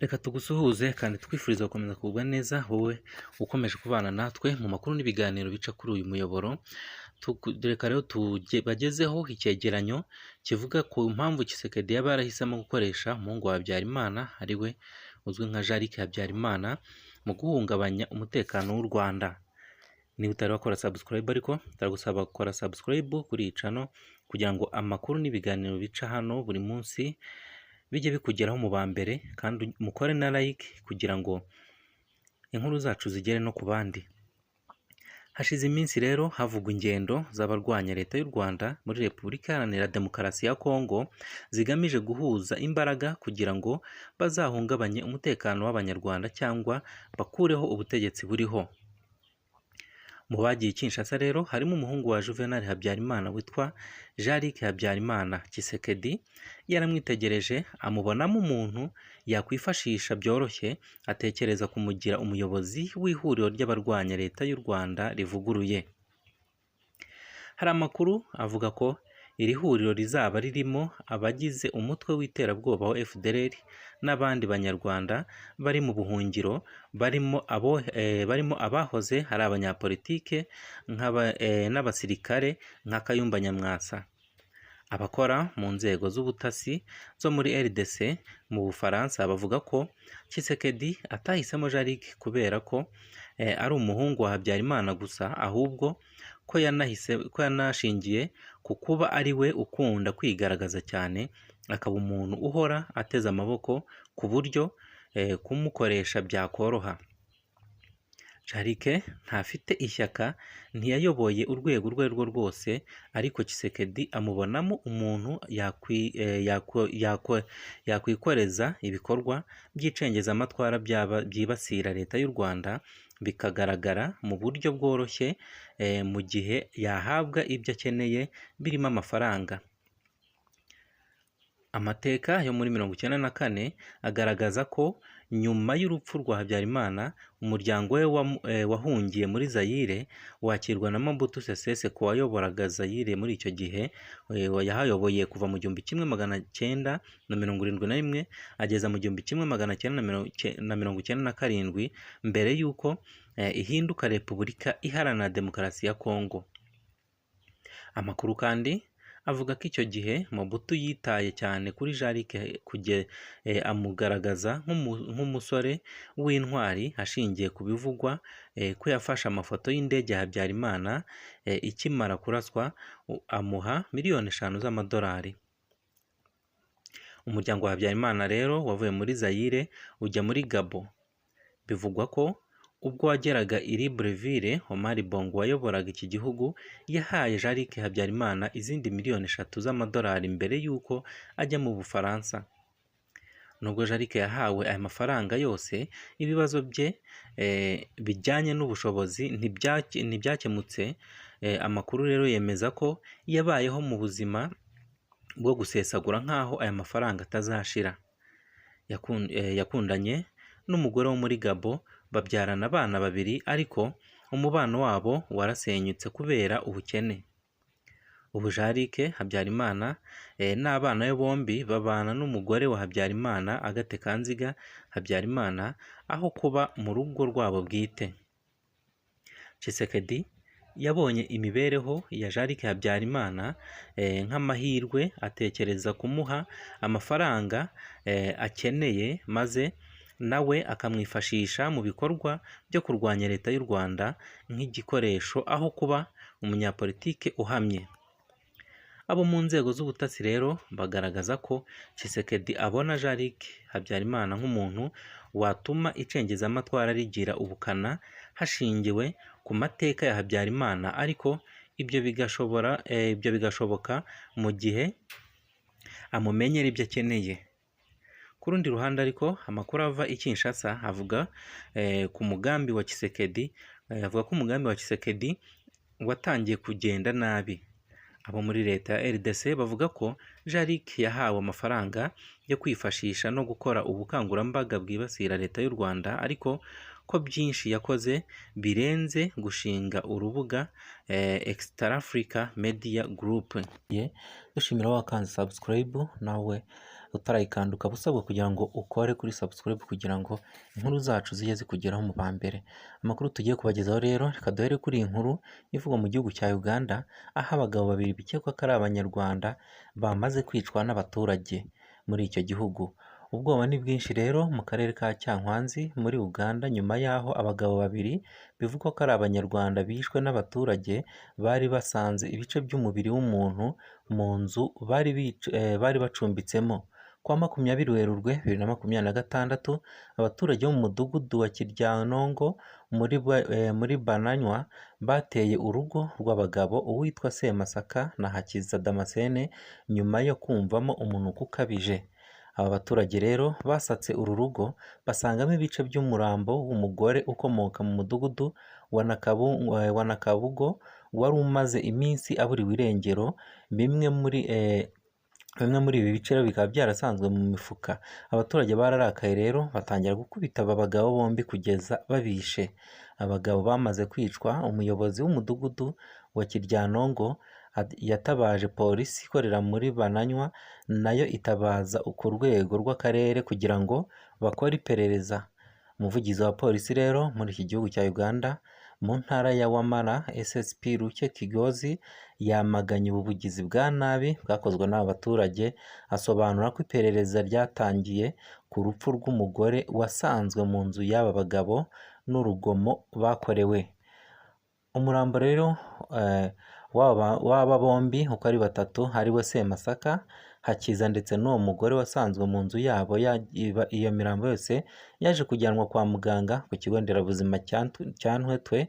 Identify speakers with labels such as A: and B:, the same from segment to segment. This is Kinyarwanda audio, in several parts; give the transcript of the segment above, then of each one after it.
A: Reka tugusuhuze kandi twifuriza gukomeza kugubwa neza, wowe ukomeje kubana natwe mu makuru n'ibiganiro bica kuri uyu muyoboro. Reka rero tubagezeho icyegeranyo kivuga ku mpamvu Tshisekedi yaba yarahisemo gukoresha umuhungu wa Habyarimana, ari we uzwi nka Jean Luc Habyarimana, mu guhungabanya umutekano w'u Rwanda. Niba utari wakora subscribe ariko, turagusaba gukora subscribe kuri iyi channel kugira ngo amakuru n'ibiganiro bica hano buri munsi bijye bikugeraho mu ba mbere, kandi mukore na like kugira ngo inkuru zacu zigere no ku bandi. Hashize iminsi rero havugwa ingendo z'abarwanya leta y'u Rwanda muri Repubulika Iharanira Demokarasi ya Kongo zigamije guhuza imbaraga kugira ngo bazahungabanye umutekano w'Abanyarwanda cyangwa bakureho ubutegetsi buriho. Mu bagiye i Kinshasa rero harimo umuhungu wa Juvenal Habyarimana witwa Jean Luc Habyarimana. Tshisekedi yaramwitegereje amubonamo umuntu yakwifashisha byoroshye, atekereza kumugira umuyobozi w'ihuriro ry'abarwanya leta y'u Rwanda rivuguruye. Hari amakuru avuga ko iri huriro rizaba ririmo abagize umutwe w'iterabwoba wa FDLR n'abandi Banyarwanda bari mu buhungiro, barimo abahoze ari abanyapolitike n'abasirikare nka Kayumba Nyamwasa. Abakora mu nzego z'ubutasi zo muri RDC mu Bufaransa bavuga ko Tshisekedi atahisemo Jean Luc kubera ko ari umuhungu wa Habyarimana gusa, ahubwo ko yanashingiye ku kuba ari we ukunda kwigaragaza cyane, akaba umuntu uhora ateze amaboko ku buryo kumukoresha byakoroha. Jean Luc ntafite ishyaka, ntiyayoboye urwego urwo ari rwo rwose, ariko Tshisekedi amubonamo umuntu yakwikoreza ibikorwa by'icengezamatwara byibasira leta y'u Rwanda, bikagaragara mu buryo bworoshye mu gihe yahabwa ibyo akeneye birimo amafaranga. Amateka yo muri 94 agaragaza ko nyuma y'urupfu rwa Habyarimana, umuryango we wahungiye muri Zaire, wakirwa na Mobutu Sese Seko wayoboraga Zaire muri icyo gihe. Yahayoboye kuva mu 1971 ageza mu 1997, mbere y'uko ihinduka Repubulika Iharanira Demokarasi ya Kongo. Amakuru kandi avuga ko icyo gihe Mobutu yitaye cyane kuri Jean Luc, amugaragaza nk'umusore w'intwari, ashingiye ku bivugwa ko yafashe amafoto y'indege ya Habyarimana ikimara kuraswa, amuha miliyoni 5 z'amadolari. Umuryango wa Habyarimana rero wavuye muri Zaire ujya muri Gabon. Bivugwa ko ubwo wageraga i Libreville, Omar Bongo wayoboraga iki gihugu yahaye Jean Luc Habyarimana izindi miliyoni 3 z'amadolari mbere y'uko ajya mu Bufaransa. Nubwo Jean Luc yahawe aya mafaranga yose, ibibazo bye bijyanye n'ubushobozi ntibyakemutse. Amakuru rero yemeza ko yabayeho mu buzima bwo gusesagura nk'aho aya mafaranga atazashira. Yakundanye n'umugore wo muri Gabon, babyarana abana babiri, ariko umubano wabo warasenyutse kubera ubukene. Ubu Jean Luc Habyarimana n'abana be bombi babana n'umugore wa Habyarimana, Agathe Kanziga Habyarimana, aho kuba mu rugo rwabo bwite. Tshisekedi yabonye imibereho ya Jean Luc Habyarimana nk'amahirwe, atekereza kumuha amafaranga akeneye, maze nawe akamwifashisha mu bikorwa byo kurwanya leta y'u Rwanda nk'igikoresho aho kuba umunyapolitike uhamye. Abo mu nzego z'ubutasi rero bagaragaza ko Tshisekedi abona Jean Luc Habyarimana nk'umuntu watuma icengezamatwara rigira ubukana hashingiwe ku mateka ya Habyarimana, ariko ibyo bigashoboka mu gihe amumenyera ibyo akeneye. Ku rundi ruhande ariko, amakuru ava i Kinshasa avuga ku mugambi wa Tshisekedi, avuga ko umugambi wa Tshisekedi watangiye kugenda nabi. Abo muri leta ya RDC bavuga ko Jean Luc yahawe amafaranga yo kwifashisha no gukora ubukangurambaga bwibasira leta y'u Rwanda, ariko ko byinshi yakoze birenze gushinga urubuga Extra Africa Media Group. Dushimira wakanze subscribe nawe. Utarayikanda ukaba usabwa kugira ngo ukore kuri subscribe kugira ngo inkuru zacu zijye zikugeraho mu ba mbere. Amakuru tugiye kubagezaho rero, reka duhere kuri iyi nkuru ivugwa mu gihugu cya Uganda, aho abagabo babiri bikekwa ko ari Abanyarwanda bamaze kwicwa n'abaturage muri icyo gihugu. Ubwoba ni bwinshi rero mu karere ka Kyankwanzi muri Uganda, nyuma y'aho abagabo babiri bivugwa ko ari Abanyarwanda bishwe n'abaturage bari basanze ibice by'umubiri w'umuntu mu nzu bari bacumbitsemo. Ku wa 20 Werurwe 2026, abaturage bo mu mudugudu wa Kiryanongo muri Bananywa bateye urugo rw'abagabo uwitwa Semasaka na Hakiza Damascene nyuma yo kumvamo umunuko ukabije. Aba baturage rero basatse uru rugo basangamo ibice by'umurambo w'umugore ukomoka mu mudugudu wa Nakabugo wari umaze iminsi aburiwe irengero. Bimwe muri ibi bice rero bikaba byarasanzwe mu mifuka. Abaturage bararakaye rero batangira gukubita aba bagabo bombi kugeza babishe. Abagabo bamaze kwicwa, umuyobozi w'umudugudu wa Kiryanongo yatabaje polisi ikorera muri Bananywa, nayo itabaza ku rwego rw'akarere kugira ngo bakore iperereza. Umuvugizi wa polisi rero muri iki gihugu cya Uganda mu ntara ya Wamala, SSP Luke Kigozi, yamaganye ubu bugizi bwa nabi bwakozwe n'aba baturage, asobanura ko iperereza ryatangiye ku rupfu rw'umugore wasanzwe mu nzu y'aba bagabo n'urugomo bakorewe. Umurambo rero w'aba bombi uko ari batatu, ariwe Semasaka, Hakiza ndetse n'uwo mugore wasanzwe mu nzu yabo, iyo mirambo yose yaje kujyanwa kwa muganga ku kigo nderabuzima cya Ntwetwe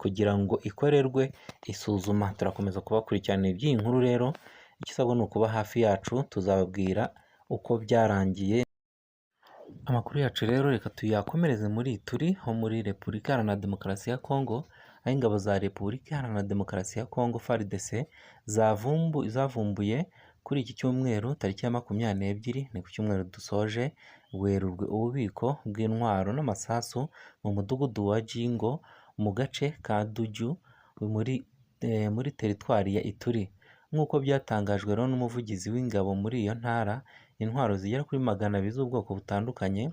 A: kugira ngo ikorerwe isuzuma. Turakomeza kubakurikirana iby'iyi nkuru rero, igisabwa ni ukuba hafi yacu, tuzababwira uko byarangiye. Amakuru yacu rero reka tuyakomereze muri Ituri ho muri Repubulika Iharanira Demokarasi ya Kongo, aho ingabo za Repubulika Iharanira Demokarasi ya Kongo FARDC zavumbuye kuri iki cyumweru tariki ya 22, ni ku cyumweru dusoje Werurwe, ububiko bw'intwaro n'amasasu mu mudugudu wa Jingo mu gace ka Duju muri teritwari ya Ituri. Nk'uko byatangajwe rero n'umuvugizi w'ingabo muri iyo ntara, intwaro zigera kuri 200 z'ubwoko butandukanye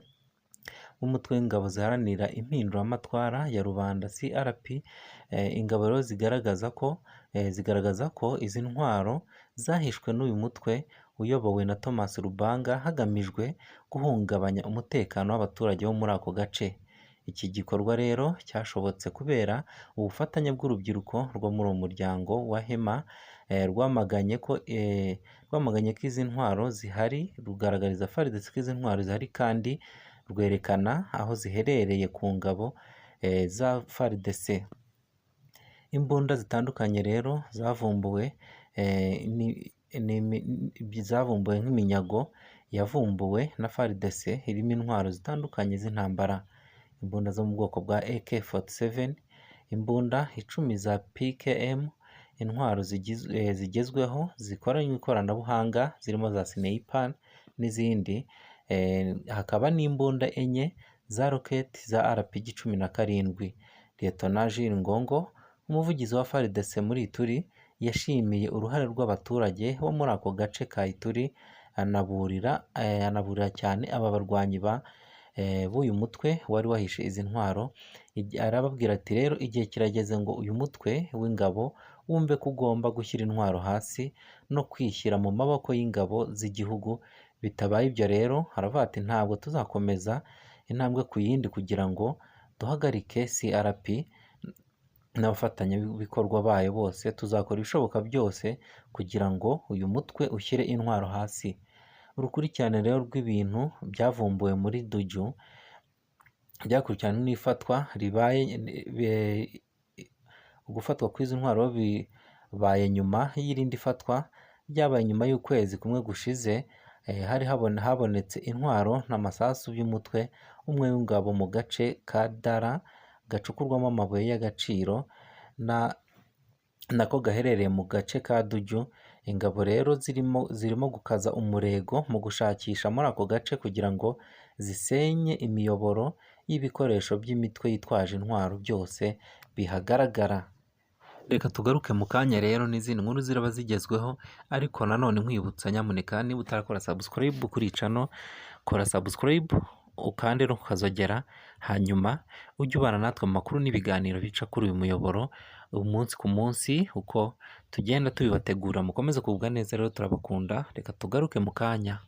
A: bw'umutwe w'ingabo ziharanira impinduramatwara ya rubanda CRP. Ingabo rero zigaragaza ko izi ntwaro zahishwe n'uyu mutwe uyobowe na Thomas Lubanga hagamijwe guhungabanya umutekano w'abaturage bo muri ako gace. Iki gikorwa rero cyashobotse kubera ubufatanye bw'urubyiruko rwo muri uwo muryango wa Hema, rwamaganye ko izi ntwaro zihari, rugaragariza FARDC ko izi ntwaro zihari kandi rwerekana aho ziherereye ku ngabo za FARDC. Imbunda zitandukanye rero zavumbuwe zavumbuwe nk'iminyago yavumbuwe na FARDC, irimo intwaro zitandukanye z'intambara, imbunda zo mu bwoko bwa AK-47, imbunda 10 za PKM, intwaro zigezweho zikoranywe ikoranabuhanga zirimo za sniper n'izindi, hakaba n'imbunda 4 za roketi za RPG 17. Lieutenant Jules Ngongo, umuvugizi wa FARDC muri Ituri, yashimiye uruhare rw'abaturage bo muri ako gace ka Ituri, anaburira cyane aba barwanyi b'uyu mutwe wari wahishe izi ntwaro. Arababwira ati rero igihe kirageze ngo uyu mutwe w'ingabo wumve ko ugomba gushyira intwaro hasi no kwishyira mu maboko y'ingabo z'igihugu. Bitabaye ibyo rero, aravuga ati ntabwo tuzakomeza intambwe ku yindi kugira ngo duhagarike CRP n'abafatanyabikorwa bayo bose, tuzakora ibishoboka byose kugira ngo uyu mutwe ushyire intwaro hasi. Urukurikirane rero rw'ibintu byavumbuwe muri Duju byakurikiranywe n'ifatwa ribaye, ugufatwa kw'izi ntwaro bibaye nyuma y'irindi fatwa ryabaye nyuma y'ukwezi kumwe gushize, hari habonetse intwaro n'amasasu by'umutwe umwe w'ingabo mu gace ka Dara gacukurwamo amabuye y'agaciro nako gaherereye mu gace ka Duju. Ingabo rero zirimo gukaza umurego mu gushakisha muri ako gace kugira ngo zisenye imiyoboro y'ibikoresho by'imitwe yitwaje intwaro byose bihagaragara. Reka tugaruke mu kanya rero n'izindi nkuru ziraba zigezweho, ariko nanone nkwibutsa, nyamuneka niba utarakora subscribe kuri channel, kora subscribe ukande no kukazogera, hanyuma ujye ubana natwe mu makuru n'ibiganiro bica kuri uyu muyoboro umunsi ku munsi uko tugenda tubibategura. Mukomeze kugubwa neza rero, turabakunda, reka tugaruke mu kanya.